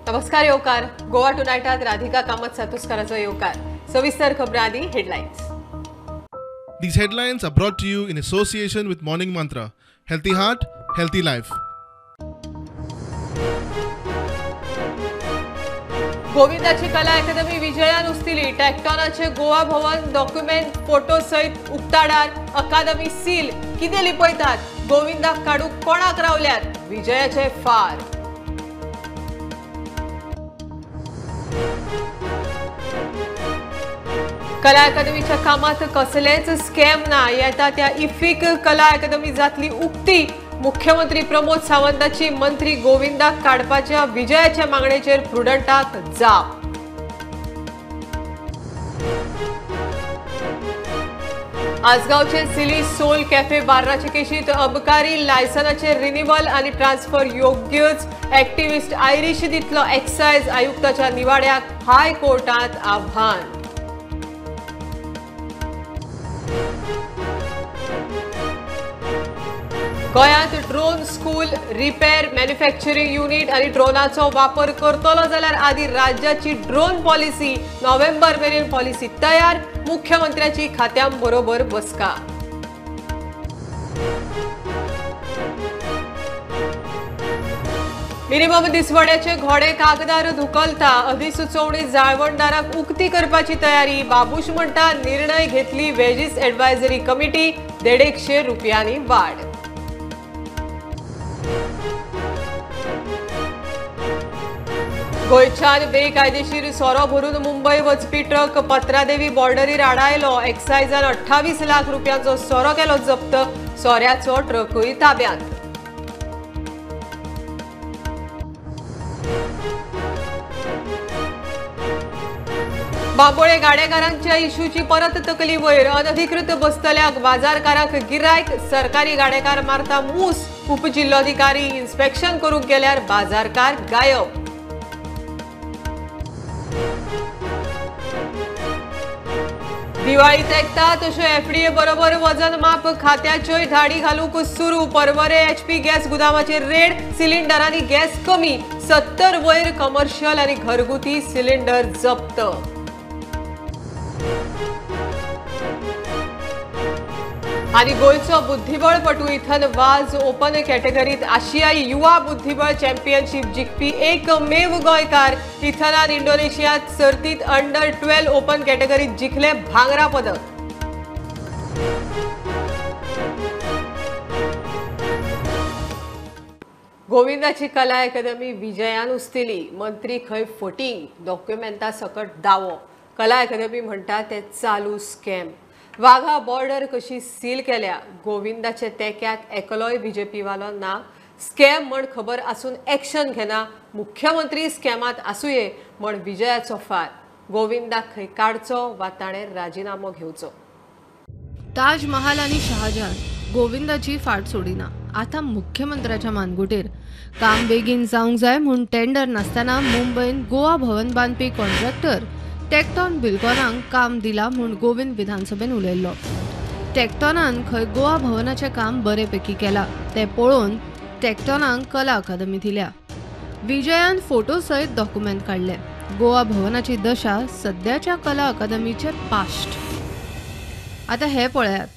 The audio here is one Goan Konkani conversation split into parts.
नमस्कार येवकार गोवा टुनायटात राधिका कामत सातुस्काराचो येवकार. सविस्तर खबरां आदी headlines. These headlines are brought to you in association with Morning Mantra. Healthy heart, healthy life. गोविंदाची कला अकादमी विजयान उस्तिली. टॅक्टॉनाचे गोवा भवन डॉक्युमेंट फोटो सहित उक्ताडार. अकादमी सील. कितें लिपयतात? गोविंदाक काडूंक कोणाक रावल्यात? विजयाचे फार. कला अकादमीच्या कामात कसलेच स्कॅम ना. येता त्या इफिक कला अकादमी जातली उक्ती. मुख्यमंत्री प्रमोद सावंताची मंत्री गोविंदाक काडपाच्या विजयाच्या मागणेचेर प्रुडंटाक जाप. आसगांवचे सिली सोल कॅफे बार्राचे केशीत अबकारी लायसनाचे रिन्युअल आणि ट्रान्सफर योग्यच. ऍक्टिव्हिस्ट आयरिश दितलो एक्सायज आयुक्ताच्या निवाड्याक हायकोर्टात आव्हान. गोंयांत drone school, repair, manufacturing unit आनी ड्रोनाचो वापर करतलो जाल्यार आदी राज्याची ड्रोन पॉलिसी नोव्हेंबर मेरेन पॉलिसी तयार. मुख्यमंत्र्याची खात्यां बरोबर बसका. मिनिमम दिसवड्याचे घोडे कागदार धुकलता. अधिसुचोवणी जाळवणदाराक उक्ती करपाची तयारी. बाबूश म्हणटा निर्णय घेतली वेजीस एडवायझरी कमिटी. 150 रुपयांनी वाढ. गोंयच्यान बेकायदेशीर सोरो भरून मुंबय वचपी ट्रक पत्रादेवी बॉर्डरीर आडायलो. एक्सायजान 28 लाख रुपयांचो सोरो केलो जप्त. सोऱ्याचो ट्रकूय ताब्यांत. बांबोळे गाडेकारांच्या इश्यूची परत तकली वयर. अनधिकृत बसतल्या बाजारकारांक गिरायक. सरकारी गाडेकार मारता मूस. उपजिल्लोधिकारी इन्स्पेक्शन करूंक गेल्यार बाजारकार गायब. दिवाळी तेंकता तश्यो एफडीए बरोबर वजन माप खात्याच्योय धाडी घालूंक सुरू. परवरे एचपी गॅस गुदामाचेर रेड. सिलिंडरांनी गॅस कमी. 70 वयर कमर्शियल आनी घरगुती सिलिंडर जप्त. आनी गोंयचो बुद्धिबळपटू इथन वाज ओपन कॅटेगरीत आशियाई युवा बुद्धिबळ चॅम्पियनशीप जिखपी एकमेव गोंयकार. इथनान इंडोनेशियांत सर्तीत अंडर 12 ओपन कॅटेगरीत जिखले भांगरा पदक. गोविंदाची कला अकादमी विजयान उस्तिली. मंत्री खंय फटींग. डॉक्युमेंटा सकट दावो. कला अकादमी म्हणटा ते चालू स्कॅम. वाघा बॉर्डर कशी सील केल्या. गोविंदाचे तेक्याक एकलोय बीजेपी वालो ना. स्कॅम म्हण खबर आसून एक्शन घेना. मुख्यमंत्री स्कॅमात आसुये म्हण विजयाचो फार. गोविंदाक खंय काडचो वा ताणें राजिनामो घेवचो. ताजमहाल आनी शहाजहान गोविंदाची फाट सोडिना. आतां मुख्यमंत्र्याच्या मानगुटेर. काम बेगीन जावंक जाय म्हूण टेंडर नासतना मुंबयन गोवा भवन बांदपी कॉन्ट्रॅक्टर टेक्टॉन बिल्कॉनाक काम दिला म्हूण गोविंद विधानसभेन उलयल्लो. टेक्टॉनान खंय गोवा भवनाचें काम बरेपैकी केलां तें पळोवन टेक्टॉनाक कला अकादमी दिल्या. विजयान फोटो सयत डॉक्युमेंट काडले. गोवा भवनाची दशा सद्याच्या कला अकादमीचे पास्ट. आतां हें पळयात.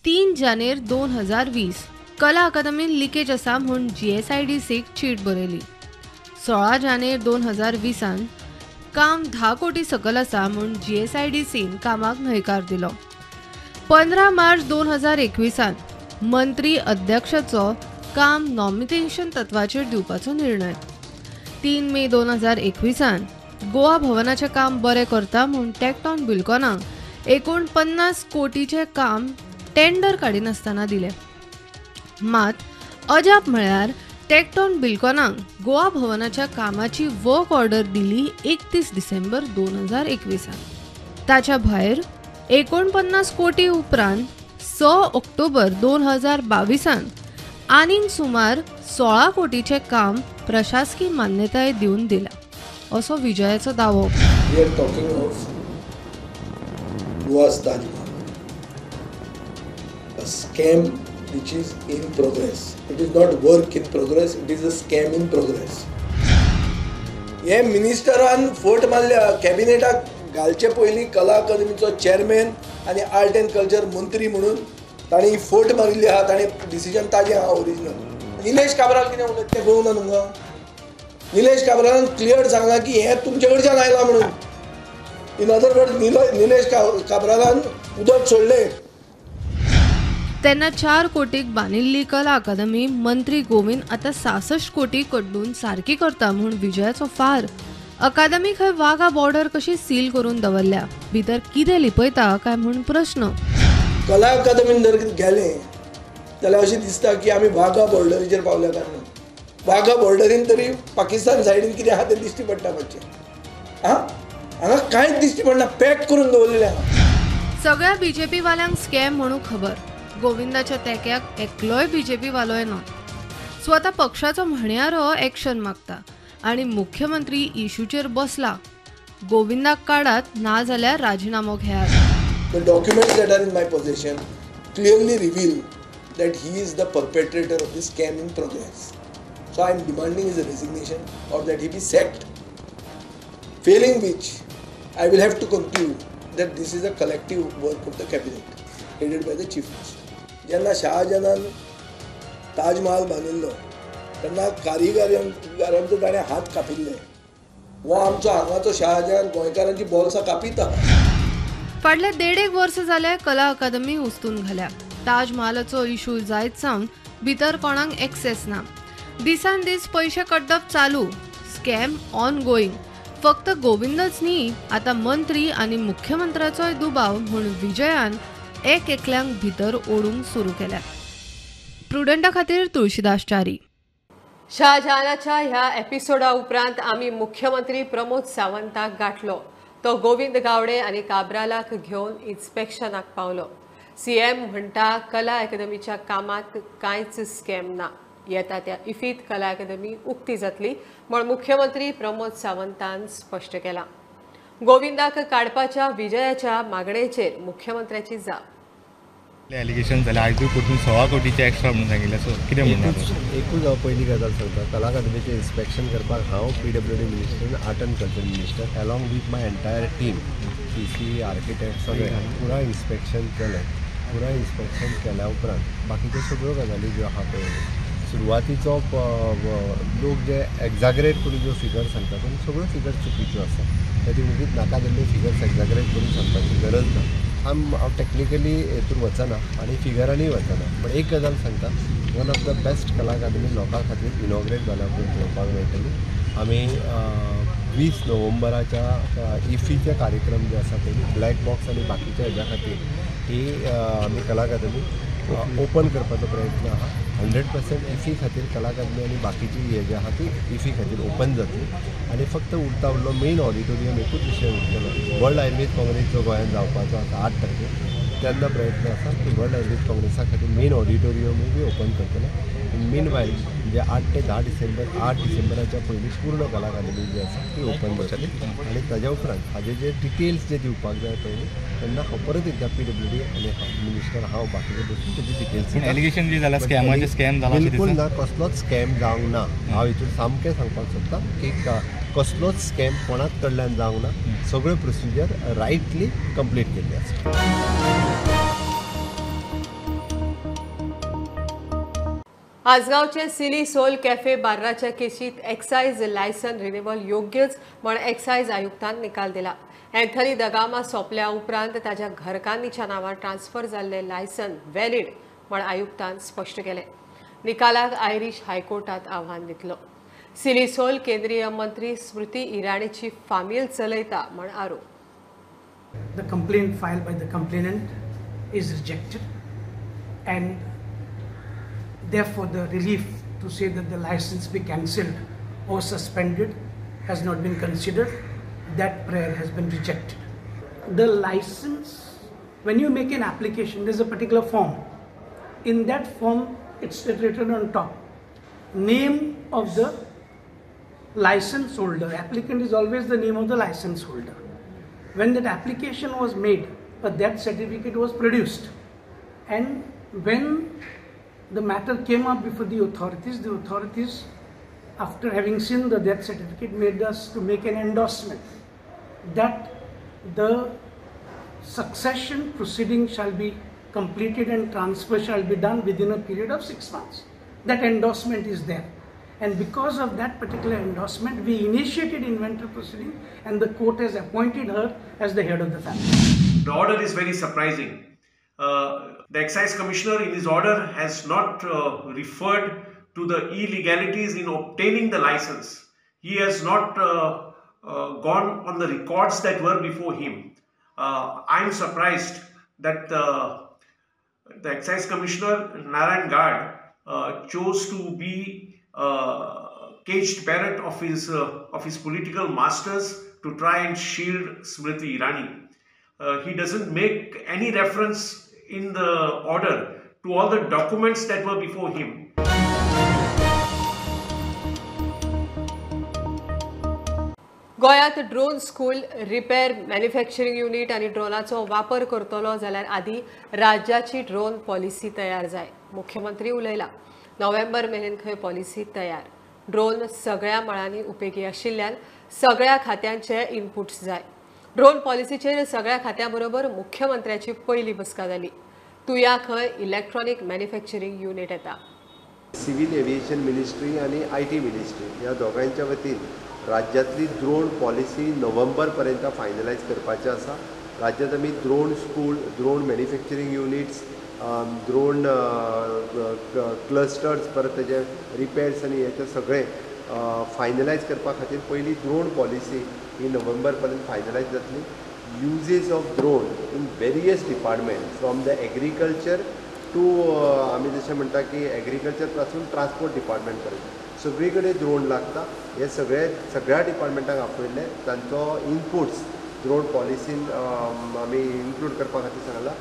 3 जानेर 2020 कला अकादमीन लिकेज आसा म्हूण GSIDCक चीट बरयली. 16 जानेर 2020 काम 10 कोटी सकल आसा म्हूण GSIDCन कामाक न्हयकार दिलो. 15 मार्च 2021 मंत्री अध्यक्षाचो काम नॉमिनेशन तत्वाचेर दिवपाचो निर्णय. 3 मे 2021 गोवा भवनाचें काम बरें करता म्हूण टेक्टॉन बिल्कॉनाक 49 कोटीचें काम टेंडर काडिनासतना दिलें. मात अजाप म्हळ्यार टेक्टॉन बिल्कॉनाक गोवा भवनाच्या कामाची वर्क ऑर्डर दिली 31 डिसेंबर 2021. ताच्या भायर 49 कोटी उपरांत 6 ऑक्टोबर 2022 आनीक सुमार 16 कोटीचें काम प्रशासकी मान्यताय दिवन दिला असो विजयाचो दावो. We are talking of Goa's Taj Mahal, a scam which is in progress. It is not work in progress, it is a scam in progress. हे मिनिस्टरान फट मारल्या कॅबिनेटाक घालचे पयलीं कला अकादमीचो चेअरमॅन आनी आर्ट एंड कल्चर मंत्री म्हणून तांणी फट मारिल्ली आहा. ताणें डिसिजन ताजें आहा ओरिजिनल. निलेश काब्राल कितें उलयता तें कळूंक ना तुमकां. निलेश काब्रालान क्लियर सांगलां की हें तुमचे कडच्यान आयलां म्हणून. इन अदर वर्ड निलेश काब्रालान उदक सोडलें. तेन्ना 4 कोटीक बांदिल्ली कला अकादमी मंत्री गोविंद आतां 66 कोटी कडून सारकी करता म्हूण विजयाचो फार. अकादमी खंय वाघा बॉर्डर कशी सील करून दवरल्या, भितर कितें लिपयता काय म्हूण प्रश्न. कला अकादमीन जर गेलें जाल्यार अशें दिसता की आमी वाघा बॉर्डरीचेर पावल्या काय म्हणून. वाघा बॉर्डरीन तरी पाकिस्तान सायडीन कितें आहा तें दिश्टी पडटा मातशें. आं, हांगा कांयच दिश्टी पडना, पॅक करून दवरलेलें आहा. सगळ्या बीजेपी वाल्यांक स्कॅम म्हणून खबर. गोविंदाच्या तेक्याक एकलोय बीजेपी वालोय ना. स्वता पक्षाचो म्हणयारो एक्शन मागता आनी मुख्यमंत्री इशूचेर बसला. गोविंदाक काडात ना जाल्यार राजिनामो घेयात. The documents that are in my possession clearly reveal that he is the perpetrator of this scam in progress. So I am demanding his resignation or that he be sacked. Failing which, I will have to conclude that this is a collective work of the cabinet headed by the chief minister. जेन्ना शाहजहानान ताजमहाल बांदिल्लो तेन्ना कारिगरांचो ताणें हात कापिल्ले. हो आमचो हांगाचो शाहजहान गोंयकारांची बोल्सां कापिता. फाटले 1.5 वर्स जाले कला अकादमी उस्तून घाल्या. ताजमहालाचो इशू जायत सावन भितर कोणाक एक्सेस ना. दिसान दीस पयशे कड्डप चालू, स्कॅम ऑन गोईंग. फक्त गोविंदच न्ही, आतां मंत्री आनी मुख्यमंत्र्याचोय दुबाव म्हूण विजयान एक एकल्यांक भितर ओडूंक सुरू केल्या. प्रुडंटा खातीर तुळशीदास च्यारी. शाहजहानाच्या ह्या एपिसोडा उपरांत आमी मुख्यमंत्री प्रमोद सावंताक गाठलो. तो गोविंद गावडे आनी काब्रालाक घेवन इन्स्पेक्शनाक पावलो. सीएम म्हणटा कला अकादमीच्या कामात कांयच स्कॅम ना. येता त्या इफीत कला अकादमी उक्ती जातली म्हूण मुख्यमंत्री प्रमोद सावंतान स्पश्ट केलां. गोविंदाक काडपाच्या विजयाच्या मागणेचेर मुख्यमंत्र्याची जाप. एलिगेशन जालें आयजूय परतून 1.25 कोटीचे एक्स्ट्रा म्हणून सांगिल्लें, सो कितें म्हणटा? एकूच हांव पयली गजाल सांगता, कला अकादमीचें इन्स्पेक्शन करपाक हांव PWD minister, art and culture minister along with my entire team, PC, architect सगळें पुराय इन्स्पेक्शन केलें. पुराय इन्स्पेक्शन केल्या उपरांत बाकीच्यो सगळ्यो गजाली ज्यो आहा पळय, सुरवातीचो लोक जे एग्जागरेट करून ज्यो फिगर सांगता त्यो सगळ्यो फिगर चुकीच्यो आसा. तातूंत वगीत नाका जाल्ले फिगर्स एग्जागरेट करून सांगपाची गरज ना. हांव टॅक्निकली हेतून वचना आनी फिगरांनी वचना, पण एक गजाल सांगता, वन ऑफ the best कला अकादमी लोकां खातीर इनॉग्रेट जाल्या उपरांत पळोवपाक मेळटली. आमी 20 नोव्हेंबराच्या इफीचे कार्यक्रम जे आसा पळय, ब्लॅक बॉक्स आनी बाकीच्या हेज्या खातीर ही आमी कला अकादमी ओपन करपाचो प्रयत्न आहा. 100% इफी खातीर कला अकादमी आनी बाकीची हे जे आहा ती इफी खातीर ओपन जातली. आनी फक्त उरता उरलो मेन ऑडिटोरियम एकूच विशय उरतलो. वर्ल्ड आयुर्वेद काँग्रेस जो गोंयांत जावपाचो आसा 8 तारखेर, तेन्ना प्रयत्न आसा की वर्ल्ड आयुर्वेद काँग्रेसा खातीर मेन ऑडिटोरियमूय बी ओपन करतले. मीन वायल म्हणजे 8 ते 10 डिसेंबर, 8 डिसेंबराच्या पयलीं पूर्ण कला अकादमी जी आसा ती ओपन जातली. आनी ताज्या उपरांत हाजे जे डिटेल्स जे दिवपाक जाय पयलीं तेन्ना हांव परत एकदां PWD आनी मिनिस्टर हांव बाकीचे बसून तेजी डिटेल्स. एलिगेशन जे जाला स्कॅमाचे, स्कॅम जाला बिलकूल ना, कसलोच स्कॅम जावंक ना. हांव हितून सामकें सांगपाक सोदता की कसलोच स्कॅम कोणाच कडल्यान जावंक ना. सगळ्यो प्रोसिजर रायटली कंप्लीट केल्ली आसा. आजगांवचे सिली सोल कॅफे बार्राच्या केशीत एक्सायज लायसन रिन्युअल योग्यच म्हण एक्सायज आयुक्तान निकाल दिला. अँथनी दगामा सोंपल्या उपरांत ताच्या घरकान्नीच्या नांवार ट्रान्सफर जाल्ले लायसन व्हॅलिड म्हण आयुक्तान स्पश्ट केलें. निकालाक आयरीश हायकोर्टात आव्हान दितलो. सिली सोल केंद्रीय मंत्री स्मृती इराणीची फामील चलयता म्हण आरोप. The complaint filed by the complainant is rejected and therefore the relief to say that the license be cancelled or suspended has not been considered. That prayer has been rejected. The license, when you make an application, there's a particular form. In that form, it's written on top, name of the license holder. Applicant is always the name of the license holder. When that application was made, but that certificate was produced, and when the matter came up before the authorities after having seen the death certificate, made us to make an endorsement that the succession proceeding shall be completed and transfer shall be done within a period of 6 months. That endorsement is there. And because of that particular endorsement, we initiated inventory proceeding and the court has appointed her as the head of the family. The order is very surprising. The Excise Commissioner in his order has not referred to the illegalities in obtaining the license. He has not gone on the records that were before him. I am surprised that the Excise Commissioner Narayan Gad chose to be caged parrot of his political masters to try and shield Smriti Irani. He doesn't make any reference in the order to all the documents that were before him. गोंयांत drone school, repair manufacturing unit आनी ड्रोनाचो वापर करतलो जाल्यार आदी राज्याची ड्रोन पॉलिसी तयार जाय, मुख्यमंत्री उलयला. नोव्हेंबर मेरेन खंय पॉलिसी तयार. ड्रोन सगळ्या मळांनी उपेगी आशिल्ल्यान सगळ्या खात्यांचे इनपुट्स जाय. ड्रोन पॉलिसीचेर सगळ्या खात्यां बरोबर मुख्यमंत्र्याची पयली बसका जाली. तुया खंय इलेक्ट्रॉनिक मॅन्युफॅक्चरींग युनिट येता. सिव्हिल एव्हिएशन मिनिस्ट्री आनी I T ministry ह्या दोगांयच्या वतीन राज्यांतली द्रोण पॉलिसी नोव्हेंबर पर्यंत फायनलायज करपाची आसा. राज्यांत आमी drone school, drone manufacturing units, drone clusters, परत तेजे रिपेर्स आनी हे ते सगळे फायनलायज करपा खातीर पयली द्रोण पॉलिसी ही नोव्हेंबर पर्यंत फायनलायज जातली. Uses of drone in various department from the agriculture to आमी जशें म्हणटा की एग्रीकल्चर पासून ट्रान्सपोर्ट डिपार्टमेंट पर्यंत सगळी कडेन द्रोण लागता. हे सगळे सगळ्या डिपार्टमेंटांक आपयल्ले, तांचो इनपुट्स द्रोण पॉलिसीन आमी इन्क्लूड करपा खातीर सांगला.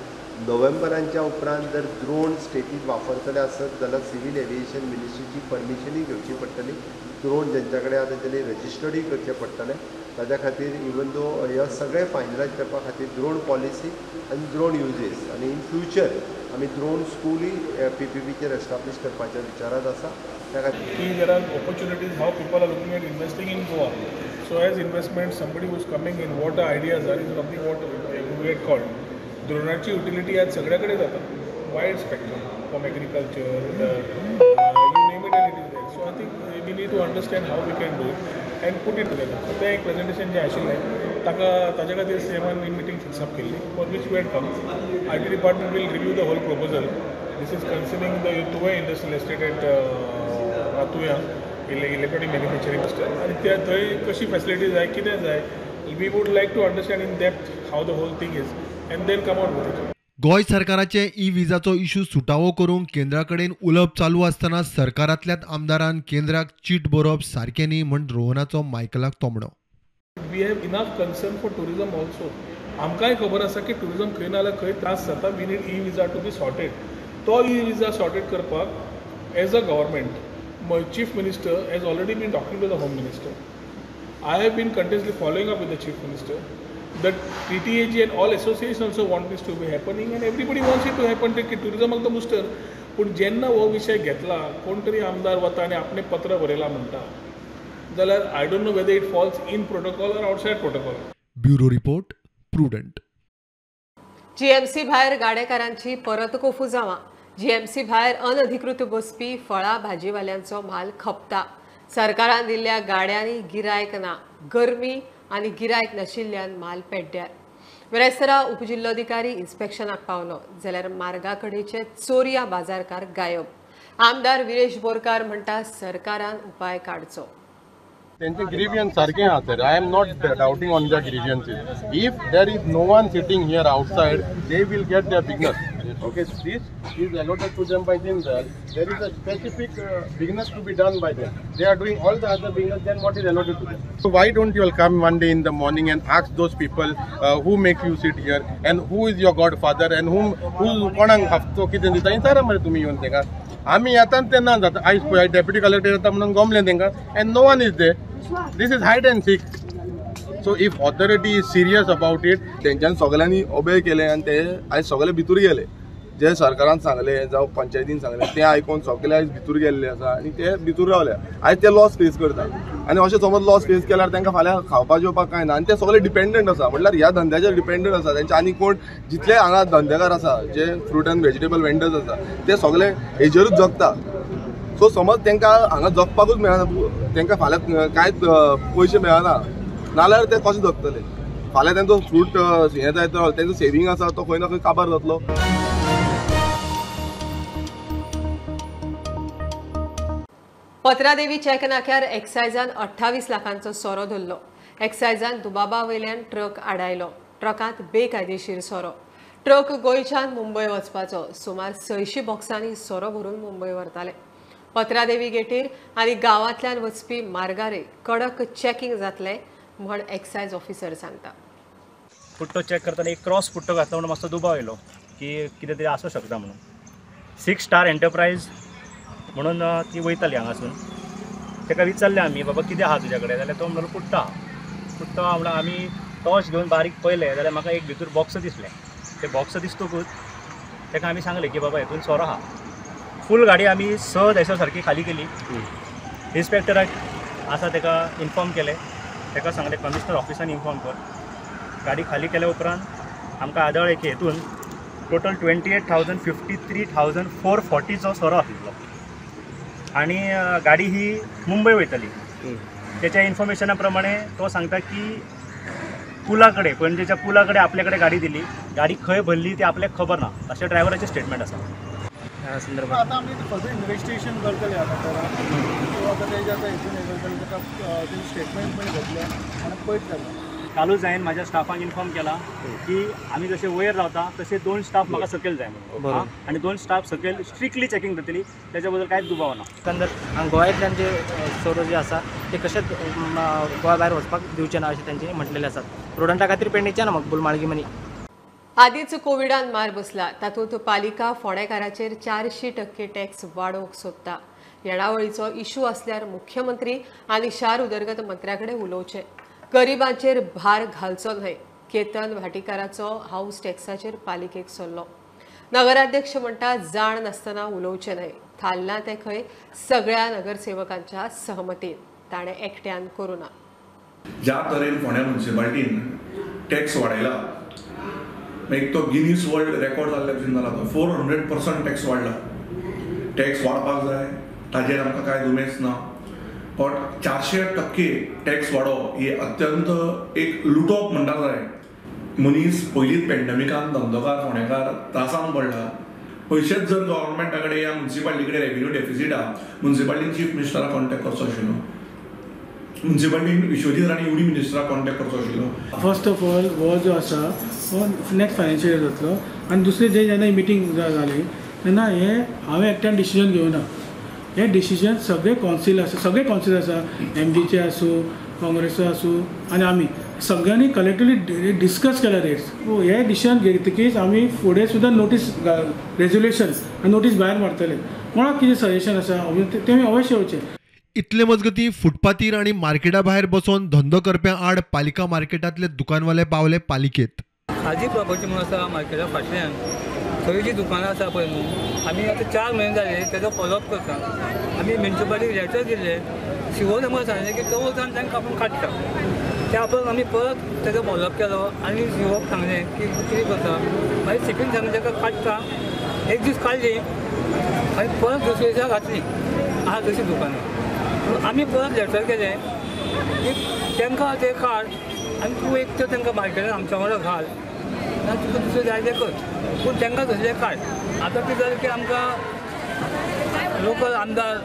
नोव्हेंबरांच्या उपरांत जर द्रोण स्टेटीत वापरतले आसत जाल्यार सिव्हिल एव्हिएशन मिनिस्ट्रीची परमिशनूय घेवची पडटली. द्रोण जेंच्या कडेन आसा तेंच्यांनी रजिस्टर्डूय करचें पडटलें. ताच्या खातीर इवन दो हे सगळें फायनलायज करपा खातीर द्रोण पॉलिसी आनी द्रोण युजेस आनी इन फ्युचर आमी द्रोण स्कूलूय पी पी पीचेर एस्टाब्लीश करपाच्या विचारांत आसा. त्या खातीर की there are opportunities how people are looking at investing in Goa. So as investment somebody who is coming in what ideas are is something what we had called. द्रोणाची utility आज सगळ्या कडेन जाता, wide spectrum from agriculture, you name it and it is there. So I think we need to understand how we can do it and put it together. So तें एक प्रेजेंटेशन जें आशिल्लें ताका ताच्या खातीर सीएमान मिटींग फिक्स अप केल्ली for which we had come. I T department will review the whole proposal. This is concerning the Tuem industrial estate at Tuem electronic manufacturing cluster. आनी त्या थंय कशी फॅसिलिटी जाय, कितें जाय, we would like to understand in depth how the whole thing is and then come out with it. Goa सरकाराचे ई विजाचो इशू सुटावो करूंक केंद्रा कडेन उलोवप चालू आसतना सरकारांतल्याच आमदारान केंद्राक चीट बरोवप सारकें न्ही म्हण रोहनाचो मायकलाक तोमणो. We have enough concern for tourism also. आमकांय खबर आसा की टुरिजम खंय ना जाल्यार खंय त्रास जाता. We need e visa to be sorted. तो ई विजा सॉर्टेड करपाक as a government chief minister has already been talking to the home minister. I have been continuously following up with the chief minister. The TTAG and all associations also want this to be happening and everybody wants it to happen. की टुरिजमाक तो बुस्टर. पूण जेन्ना हो विशय घेतला कोण तरी आमदार वता आनी आपणें पत्र बरयलां म्हणटा जाल्यार I don't know whether it falls in protocol or outside protocol. Bureau report, Prudent. GMC भायर गाडेकारांची परत कोफुजावां. जीएमसी भायर अनधिकृत बसपी फळां भाजीवाल्यांचो म्हाल खपता. सरकारान दिल्ल्या गाड्यांनी गिरायक ना, गरमी आनी गिरायक नाशिल्ल्यान म्हाल पेड्ड्यार. वेरेस्तरा उपजिल्लोधिकारी इन्स्पेक्शनाक पावलो जाल्यार मार्गाकडेचे चोरया बाजारकार गायब. आमदार विरेश बोरकार म्हणटा सरकारान उपाय काडचो. त्यांचे ग्रीवियन्स सारखे आहा sir. I am not doubting on their grievances. If there is no one sitting here outside they will get their business. Okay, this is allotted to them by Jindal. There is a specific business to be done by them. They are doing all the other business than what is allotted to them. So why don't you all come one day in the morning and ask those people who make you sit here and who is your godfather and whom who कोणाक हफ्तो कितें दिता विचारा मरे तुमी येवन तेंका. आमी येता तेन्ना जाता. आयज पळय डेप्युटी कलेक्टर येता म्हणून गोमले तेंका and no one is there. This is hide and seek. So if authority is serious about it, तेंच्यान सगळ्यांनी ओबे केले आनी ते आयज सगळे भितर गेले. जे सरकारान सांगलें जावं पंचायतीन सांगलें तें आयकून सगळे आयज भितूर गेल्ले आसा आनी ते भितूर रावले. आयज ते लॉस फेस करता आनी अशें समज लॉस फेस केल्यार तांकां फाल्यां खावपा जेवपाक कांय ना आनी ते सगळे डिपेंडंट आसा, म्हणल्यार ह्या धंद्याचेर डिपेंडंट आसा. तेंचे आनी कोण जितले हांगा धंदेकार आसा, जे फ्रूट आनी वेजिटेबल वेंडर्स आसा, ते सगळे हेजेरूच जगता. सो समज तांकां हांगा जगपाकूच मेळना, तांकां फाल्यां कांयच पयशे मेळना नाल्यार ते कशे जगतले? फाल्यां तेंचो फ्रूट हें जायत तेंचो सेवींग आसा तो खंय ना खंय काबार जातलो. पत्रादेवी चेक नाक्यार एक्सायजान 28 लाखांचो सोरो धरलो. एक्सायजान दुबाबा वयल्यान ट्रक आडायलो. ट्रकांत बेकायदेशीर सोरो. ट्रक गोंयच्यान मुंबय वचपाचो. सुमार 600 बॉक्सांनी सोरो भरून मुंबय व्हरताले. पत्रादेवी गेटीर आनी गांवांतल्यान वचपी मार्गारे कडक चॅकिंग जातलें म्हण एक्सायज ऑफिसर सांगता. पुट्टो चॅक करतना एक क्रॉस पुट्टो घातलो म्हणून मातसो दुबाव येयलो की कितें तरी आसूं शकता म्हणून. 6 स्टार एंटरप्रायज म्हणून ती वयताली हांगासून. ताका विचारलें आमी, बाबा कितें आहा तुज्या कडेन? जाल्यार तो म्हणलो पुट्टो आहा. पुट्टो आहा म्हणून आमी टॉर्च घेवन बारीक पळयलें जाल्यार म्हाका एक भितर बॉक्स दिसलें. तें बॉक्स दिसतकूच ताका आमी सांगलें की बाबा हेतून सोरो आहा. फूल गाडी आमी 6 जायसर सारकी खाली केली. इन्स्पेक्टराक आसा ताका इन्फॉर्म केलें. ताका सांगलें कमिशनर ऑफिसान इन्फॉर्म कर. गाडी खाली केल्या उपरांत आमकां आदळ एक हेतून टोटल 28,053,440चो सोरो आसलो आनी गाडी ही मुंबय वयताली. त्याच्या इन्फॉर्मेशना प्रमाणे तो सांगता की पुला कडेन, पणजेच्या पुला कडेन आपल्या कडेन गाडी दिली. गाडी खंय भरली ती आपल्याक खबर ना अशें ड्रायव्हराचें स्टेटमेंट आसा. ह्या संदर्भात आतां आमी फर्दर इन्वेस्टिगेशन करतले. आतां परत सो आतां तेजें आतां हितून हें करतले, ताका तेजें स्टेटमेंट पळय घेतलें आनी पळयतले. कालूच हांवें म्हाज्या स्टाफांक इन्फॉर्म केला की आमी जशे वयर रावता तशे 2 स्टाफ म्हाका सकयल जाय म्हणून, आनी 2 स्टाफ सकयल स्ट्रिक्टली चॅकिंग जातली, त्याच्या बद्दल कांयच दुबाव ना. एकंदर गोंयांतल्यान जे सोरो जे आसा ते कशेंच गोंया भायर वचपाक दिवचे ना अशें तांच्यांनी म्हटलेलें आसा. प्रुडंटा खातीर पेडणेच्यान मकबूल माळगीमनी. आदींच कोविडान मार बसला, तातूंत पालिका फोंडेकाराचेर 400% टॅक्स वाडोवंक सोदता. येणावळीचो इशू आसल्यार मुख्यमंत्री आनी शार उदरगत मंत्र्या कडेन उलोवचें. गरिबांचेर भार घालचो न्हय. केतन भाटीकाराचो हाऊस टॅक्साचेर पालिकेक सल्लो. नगराध्यक्ष म्हणटा जाण नासतना उलोवचें न्हय. थारलां तें खंय सगळ्या नगरसेवकांच्या सहमतीन, ताणें एकट्यान करूं ना. ज्या तरेन फोंड्या म्युनिसिपालिटीन टॅक्स वाडयला, एक तो गिनीज वर्ल्ड रेकॉर्ड जाल्ल्या भशेन जाला. तो 400% टॅक्स वाडला. टॅक्स वाडपाक जाय ताजेर आमकां कांय दुमेस ना, बट 400% टॅक्स वाडोवप हे अत्यंत एक लुटोप म्हणटा जाय. मनीस पयलींच पेंडमिकान धंदोकार फोंडेकार त्रासान पडला. पयशेच जर गव्हर्मेंटा कडेन या म्युनिसिपालिटी कडेन रेवेन्यू डेफिसीट आहा, म्युनिसिपालिटीन चीफ मिनिस्टराक कॉन्टेक्ट करचो आशिल्लो, म्युनिसिपालिटीन विश्वजीत राणे युडी मिनिस्टराक कॉन्टेक्ट करचो आशिल्लो. फर्स्ट ऑफ ऑल हो जो आसा हो नेक्स्ट फायनान्शियल इयर जातलो. आनी दुसरें जे जेन्ना मिटींग जाली तेन्ना हें हांवें एकट्यान डिसिजन घेवना. हे डिसिजन सगळे कौन्सिल आसा, सगळे कौन्सिल आसा, एमजीचे आसूं, काँग्रेसचो आसूं आनी आमी सगळ्यांनी कलेक्टिवली डिस्कस केला रेट्स. हे डिसिजन घेतकीच आमी फुडें सुद्दां नोटीस रेजोल्युशन नोटीस भायर मारतले. कोणाक कितें सजेशन आसा तें आमी अवश्य येवचें. इतले मजगती फुटपाथीर आनी मार्केटा भायर बसून धंदो करप्यां आड पालिका मार्केटांतले दुकानवाले पावले पालिकेत. हाजी प्रॉपर्टी म्हणून आसा मार्केटा फाटल्यान थंय जी दुकानां आसा पळय न्हू, आमी आतां 4 म्हयने जाले तेजो फॉलोअप करता. आमी म्युनिसिपालिटीक लेटर दिल्ले, शिवोन आमकां सांगलें की 14 जाण तांकां आपूण काडटा. त्या उपरांत आमी परत तेजो फॉलोअप केलो आनी शिवोक सांगलें की कितें करता. मागीर सिपीन सांगलें ताका काडटा, एक दीस काडली आनी परत दुसरे दिसा घातली आहा तशी दुकानां. आमी परत लेटर केलें की तांकां ते काड आनी तूं एक तर तांकां मार्केटान आमच्या वांगडा घाल ना तुका दुसरें जाय तें कर, पूण तांकां तसलें काड. आतां कितें जालें की आमकां लोकल आमदार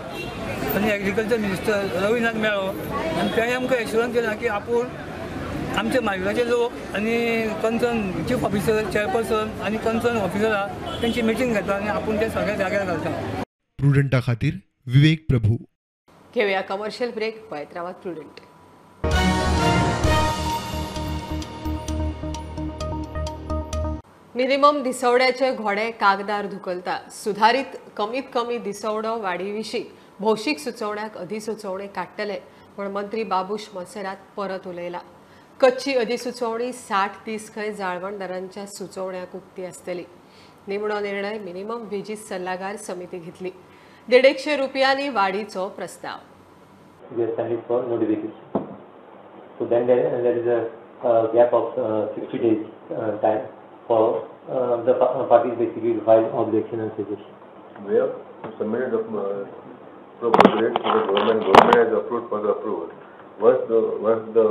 आनी एग्रीकल्चर मिनिस्टर रवी नायक मेळ्ळो आनी तेणें आमकां एश्युरन्स दिलां की आपूण आमच्या मार्केटाचे लोक आनी कन्सर्न चीफ ऑफिसर, चेअरपर्सन आनी कन्सर्न ऑफिसर तेंची मिटींग घेता आनी आपूण ते सगळ्या जाग्यार घालता. प्रुडंटा खातीर विवेक प्रभू. घेऊया कमर्शियल ब्रेक. पळयत रावात प्रुडंट. मिनिमम दिसवड्याचे घोडे कागदार धुकलता. सुधारित कमीत कमी दिसवडो वाडीविशीं भौशीक सुचोवण्याक अधिसुचोवणी काडटले म्हूण मंत्री बाबूश मोन्सेरात परत उलयला. कच्ची अधिसुचोवणी 60 दीस खंय जाळवणदारांच्या सुचोवण्याक उक्ती आसतली. निमणो निर्णय मिनिमम वेजीस सल्लागार समिती घेतली. 150 रुपयांनी वाडीचो प्रस्ताव. We have sent it for notification. So then there is a gap of 60 days time for the parties basically to file objection and suggestion. We have submitted the proposed rates to the government. Government has approved for the approval. Once the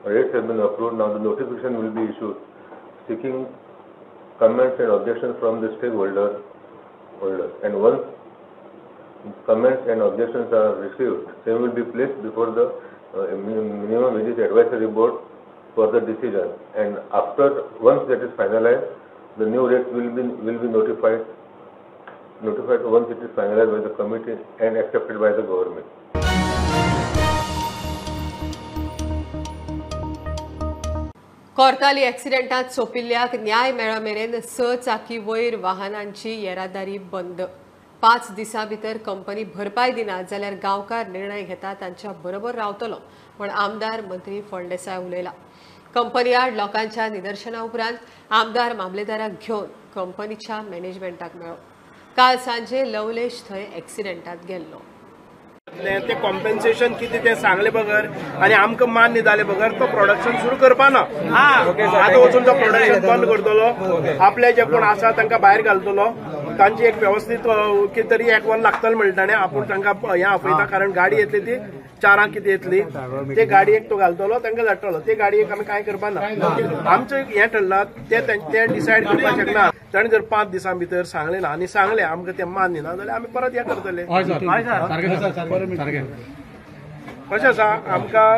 rates have been approved, now the notification will be issued seeking comments and objections from the stakeholders. And once comments and objections are received, they will be placed before the Minimum Wages Advisory Board for the decision. And after once that is finalized, the new rates will be notified once it is finalized by the committee and accepted by the government. Cortalim ॲक्सिडेंटात सोपिल्ल्याक न्याय मेळा मेरेन 6 चाकी वयर वाहनांची येरादारी बंद. 5 दिसां भितर कंपनी भरपाय दिना जाल्यार गांवकार निर्णय घेता तांच्या बरोबर रावतलो म्हण आमदार मंत्री फळदेसाय उलयला. कंपनी आड लोकांच्या निदर्शना उपरांत आमदार मामलेदाराक घेवन कंपनीच्या मॅनेजमेंटाक मेळ्ळो. काल सांजे लवलेश थंय ॲक्सिडेंटात गेल्लो. ते कॉम्पेन्सेशन कितें तें सांगले बगर आनी आमकां मान्य जाले बगर तो प्रोडक्शन सुरू करपाना. आतां वचून तो प्रोडक्शन बंद करतलो, आपले जे कोण आसा तांकां भायर घालतलो, तांची एक वेवस्थीत कितें तरी एक वर लागतलें म्हणटा ताणें. आपूण तांकां हें आपयता, कारण गाडी येतली ती 4 कितें येतली, ते गाडयेक तो घालतलो, तांकां धाडटलो. ते गाडयेक आमी कांय करपाना. आमचें हें ठरलां ते डिसायड करपाक शकना. ताणें जर 5 दिसां भितर सांगलें ना आनी सांगलें आमकां तें मान्य ना जाल्यार आमी परत हें करतले. कशें आसा आमकां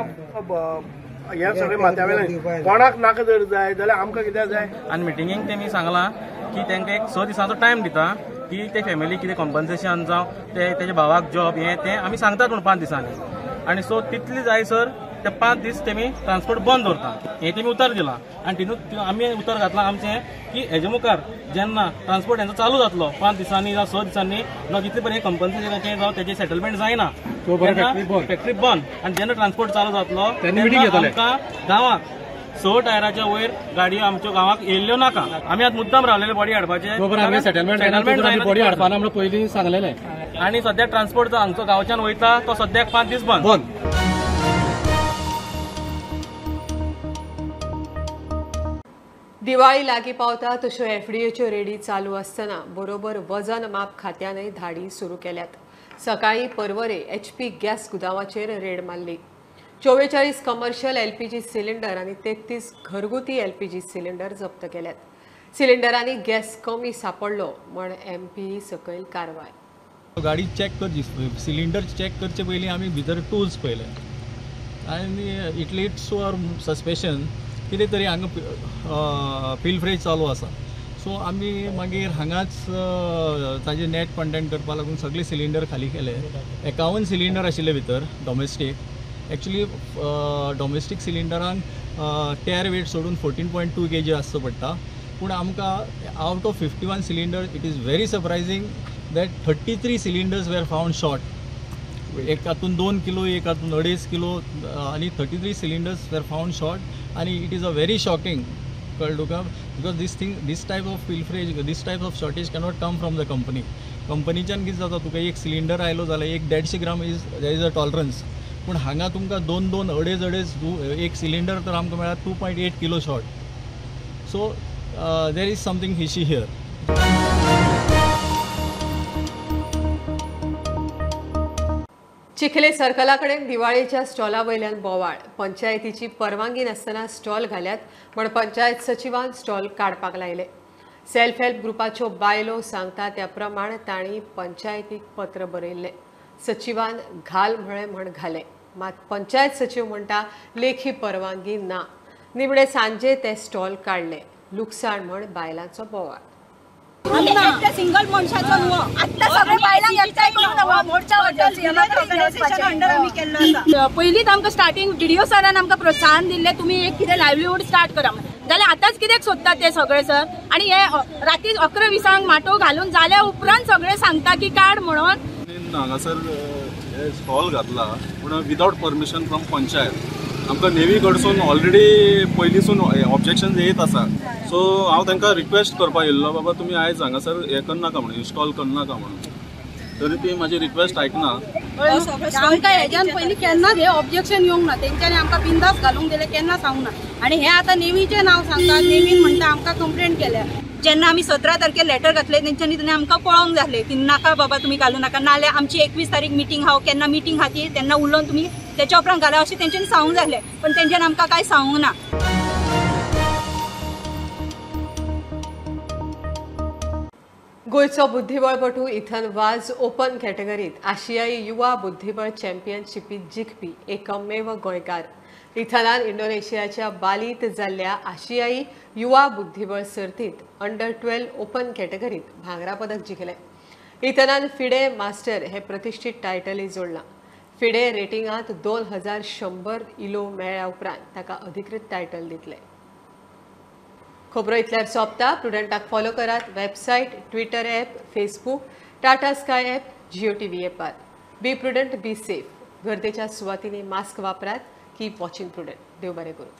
हें सगळें माथ्या वयल्यान कोणाक नाका जर जाय जाल्यार आमकां कित्याक जाय. आनी मिटिंगेक तेमी सांगलां की तांकां एक 6 दिसांचो टायम दिता की ते फॅमिली कितें कॉम्पन्सेशन जावं ते तेच्या भावाक जॉब हें तें आमी सांगतात म्हूण 5 दिसांनी. आनी सो तितले जाय सर ते 5 दीस तेमी ट्रान्सपोर्ट बंद दवरता हें तेमी उतर दिलां. आनी तितून आमी उतर घातलां आमचें की हेजे मुखार जेन्ना ट्रान्सपोर्ट हेंचो चालू जातलो 5 दिसांनी जावं 6 दिसांनी जावं जितले पर्यंत कंपन्सेशनाचें जावं तेजें सेटलमेंट जायना फॅक्टरी बंद. आनी जेन्ना ट्रान्सपोर्ट चालू जातलो तेन्ना आमकां गांवाक 6 टायराच्या वयर गाडयो आमच्यो गांवाक येयल्ल्यो नाका. आमी आतां मुद्दाम रावलेले बॉडी हाडपाचे, सेटलमेंट बॉडी हाडपाना म्हणून पयलीं सांगलेलें. आनी सद्याक ट्रान्सपोर्ट जो हांगचो गांवच्यान वयता तो सद्याक 5 दीस बंद. दिवाळी लागीं पावता तश्यो एफडीएच्यो रेडी चालू आसतना बरोबर वजन माप खात्यानय धाडी सुरू केल्यात. सकाळीं पर्वरे एचपी गॅस गुदावाचेर रेड मारली. 44 कमर्शियल एलपीजी सिलिंडर आनी 33 घरगुती एलपीजी सिलिंडर जप्त केल्यात. सिलिंडरांनी गॅस कमी सापडलो म्हण एमपी सकयल कारवाय. गाडी चॅक करची, सिलिंडर चॅक करचे पयलीं आमी भितर टूल्स पळयले आनी it leads to our suspicion कितें तरी हांगा पिलफ्रेज चालू आसा. सो आमी मागीर हांगाच ताजे नॅट कंटेंट करपा लागून सगळे सिलिंडर खाली केले. 51 सिलिंडर आशिल्ले भितर डोमेस्टीक. एक्चुली डोमेस्टीक सिलिंडरांक टेर वेट सोडून 14.2 kg आसचो पडटा, पूण आमकां out of 51 cylinder it is very surprising that 33 cylinders were found short. एक हातून 2 किलो, एक हातून 2.5 किलो आनी 33 सिलिंडर्स वेर फावंड शॉर्ट. आनी it is a very shocking कळ्ळें तुका, because this thing, this type of pilferage, this type of shortage cannot come from the company. कंपनीच्यान कितें जाता तुका एक सिलिंडर आयलो जाल्यार एक 150 gram is there is a tolerance, पूण हांगा तुमकां 2 2 2.5 2.5 एक सिलिंडर तर आमकां मेळ्ळा 2.8 kilo short. So there is something fishy here. Chikhale सर्कला कडेन दिवाळेच्या स्टॉला वयल्यान बोवाळ. पंचायतीची परवानगी नासतना स्टॉल घाल्यात म्हण पंचायत सचिवान स्टॉल काडपाक लायले. सेल्फ हेल्प ग्रुपाच्यो बायलो सांगता त्या प्रमाण तांणी पंचायतीक पत्र बरयल्लें. सचिवान घाल म्हळें म्हण घालें, मात पंचायत सचीव म्हणटा लेखी परवानगी ना. निमणे सांजे ते स्टॉल काडले. लुकसाण म्हण बायलांचो बोवाळ. सिंगल मनशाचो न्हू, आत्तां सगळे बायलांक एकठांय करून मोर्चा वचपाचें. पयलींच आमकां स्टार्टिंग डीडीओ सरान आमकां प्रोत्साहन दिल्लें, तुमी एक कितें लायवलीहूड स्टार्ट करा म्हणून. जाल्यार आतांच कित्याक सोदतात ते सगळे सर? आनी हे राती 11:20 माटोव घालून जाल्या उपरांत सगळे सांगता की काड म्हणून. हांगासर हे स्टॉल घातला पूण विदावट परमिशन फ्रॉम पंचायत. आमकां नेवी कडसून ऑलरेडी पयलींसून ऑब्जेक्शन येत आसा. सो हांव तांकां रिक्वेस्ट करपाक येयल्लो, बाबा तुमी आयज हांगासर हें करनाका म्हणून, इन्स्टॉल करनाका म्हणून, तरी ती म्हाजी रिक्वेस्ट आयकना. आमकां हेज्यान पयलीं केन्नाच हे ऑब्जेक्शन येवंक ना, तेंच्यांनी आमकां बिंदास घालूंक दिलें, केन्ना सांगूंक ना. आनी हे आतां नेवीचें नांव सांगतात, नेवीन म्हणटा आमकां कंप्लेन केल्या. जेन्ना आमी 17 तारखेर लेटर घातले तेंच्यांनी तेन्ना आमकां पळोवंक जालें की नाका बाबा तुमी घालूं नाका, नाल्यार आमची 21 तारीख मिटींग आहा, केन्ना मिटींग आहा ती तेन्ना उलोवन तुमी तेच्या उपरांत घाला अशें तेंच्यांनी सांगूंक जालें, पण तेंच्यांनी आमकां कांय सांगूंक ना. गोंयचो बुद्धिबळपटू इथन वाज ओपन कॅटेगरीत आशियाई युवा बुद्धिबळ चॅम्पियनशिपीत जिखपी एकमेव गोंयकार. इथनान इंडोनेशियाच्या बालीत जाल्ल्या आशियाई युवा बुद्धिबळ सर्तीत अंडर 12 ओपन कॅटेगरीत भांगरा पदक जिखलें. इथनान फिडे मास्टर हे प्रतिश्ठीत टायटलय जोडलां. फिडे रेटिंगांत 2100 इलो मेळ्ळ्या उपरांत ताका अधिकृत टायटल दितले. खबरो इतल्यार सोंपता. प्रुडंटाक फॉलो करात website, Twitter app, Facebook, Tata Sky app, Jio TV ॲपार. Be prudent, be safe. गर्देच्या सुवातींनी मास्क वापरात. Keep watching Prudent. देव बरें करूं.